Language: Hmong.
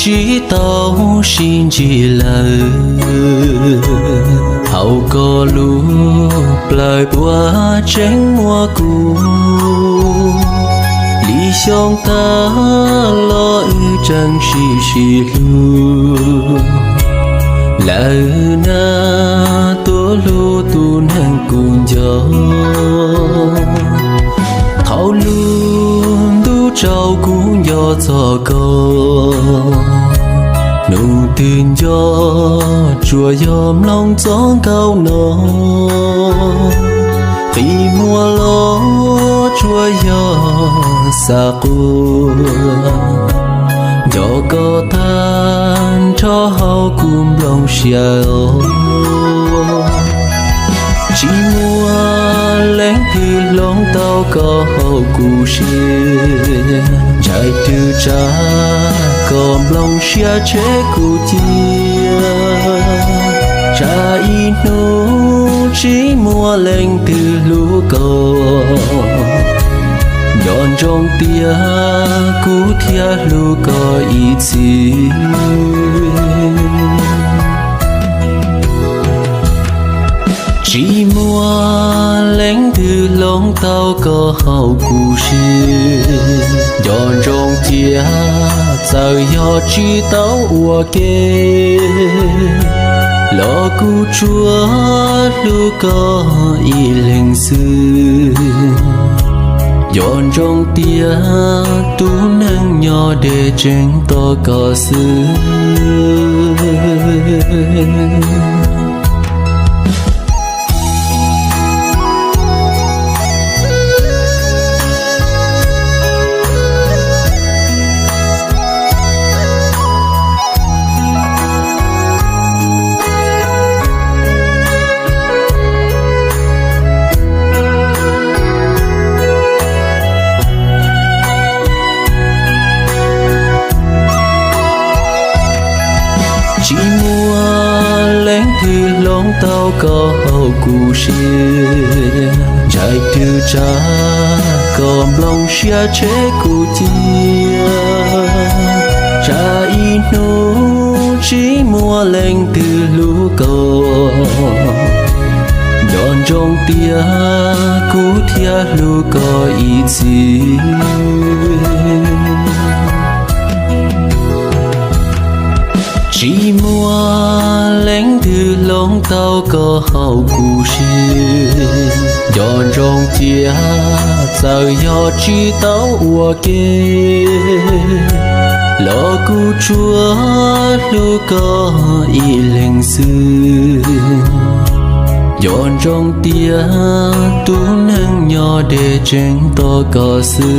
Tsis tau sib ntsib lawm, hauv koj lub plawv puas tseem muaj kuv li xyoo tag los wb tseem sib sib hlub. Lawm na, tus hlub tus neeg kuv nco, thaum lub ntuj tsaus kuv nco txog koj. Hnub twg nco tsuas yog mloog txoj nkauj no, qi muag los tsuas yog xav quaj, nco koj tag nrho hauv kuv nplooj siab os. Tsis muaj leej twg hloov tau koj hauv kuv siab, ntshav twb tsa koj nplooj siab tshem kuv cia. Tsam ib hnub tsis muaj leej twg hlub koj, nco ntsoov tias kuv thiaj hlub koj ib txhis. Tsis muaj leej twg hloov tau koj hauv kuv siab, nco ntsoov tias txawm yog tsis tau ua ke los kuv tsuas hlub koj ib leeg xwb. Nco ntsoov tias tus neeg nyob deb tseem tos koj xwb. Tsis muaj leej twg hloov tau koj hauv kuv siab, ntshav twb tsa koj nplooj siab tshem kuv cia. Tsam ib hnub tsis muaj leej twg hlub koj, nco ntsoov tias kuv thiaj hlub koj ib txhis. Tsis muaj leej twg hloov tau koj hauv kuv siab, nco ntsoov tias txawm yog tsis tau ua ke los kuv tsuas hlub koj ib leeg xwb. Nco ntsoov tias tus neeg nyob deb tseem tos koj xwb.